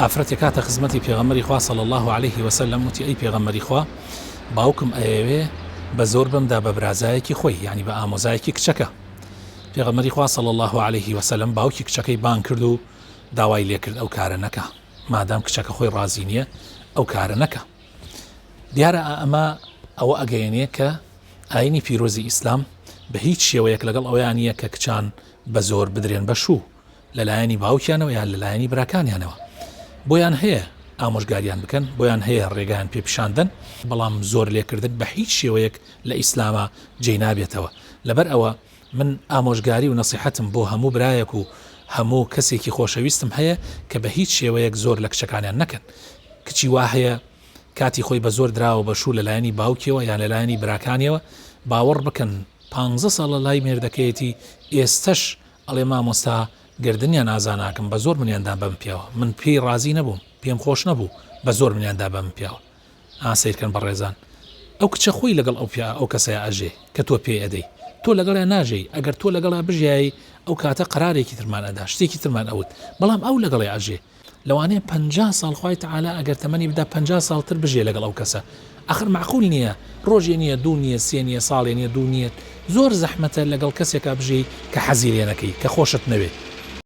ئافرەتێک هاتە خزمەتی پێغەمبەری خوا صلی اللە علیه وسلم وتی ئەی پێغەمبەری خوا باوکم ئەیەوێ بە زۆر بمدا بە برازایەکی خۆی یعنی بە ئامۆزایەکی کچەکە پێغەمبەری خوا صلی اللە علیه وسلم باوکی کچەکەی بانگ کرد و داوای لێکرد ئەو کارە نەکا مادام کچەکە خۆی ڕازی نییە ئەو کارە نەکا دیارە ئەمە ئەوە ئەگەیەنێ کە ئاینی پیرۆزی ئیسلام بە هیچ شێوەیەک لەگەڵ ئەویان نییە کە کچان بە زۆر بدرێن بە شوو لەلایەنی باوکیانەوە یان لەلایەنی براکانیانەوە. بۆیان هەیە ئامۆژگاریان بکەن، بۆیان هەیە ڕێگایان پێ پیشان دەن، بەڵام زۆر لێکردن بە هیچ شێوەیەک لە ئیسلاما جێی نابێتەوە. لەبەر ئەوە من ئامۆژگاری و نەسیحەتم بۆ هەموو برایەک و هەموو کەسێکی خۆشەویستم هەیە کە بە هیچ شێوەیەک زۆر لە کچەکانیان نەکەن. کچی وا هەیە کاتی خۆی بە زۆر دراوە بە شوو لەلایەنی باوکیەوە یان لەلایەنی براکانیەوە، باوەڕ بکەن پانزە ساڵە لای مێردەکەیەتی ئێستەش ئەڵێ مامۆستا گەردنیان ئازا ناکەم بە زۆر منیان دا بەم پیاوە من پێی ڕازی نەبووم پێم خۆش نەبوو بە زۆر منیان دا بەم پیاوە ئا سەیرکەن بەڕێزان ئەو کچە خۆی لەگەڵ ئەو پیا ئەو کەسەیا ئەژێ کە تۆ پێی ئەدەی تۆ لەگەڵیا ناژێی ئەگەر تۆ لەگەڵیا بژیای ئەو کاتە قەرارێکی ترمان ئەدا شتێکی ترمان ئەوت بەڵام ئەو لەگەڵیا ئەژێ لەوانەیە 50 ساڵ خوای تەعالا ئەگەر تەمەنی بدا 50 ساڵ تر بژێ لەگەڵ ئەو کەسە ئەخر مەعقول نییە ڕۆژێ نییە دوو نییە سێ نییە ساڵێ نییە دوو نییە زۆر زەحمەتە لەگەڵ کەسێکا بژێی کە حەزی لێ نەکەی کە خۆشت نەوێ.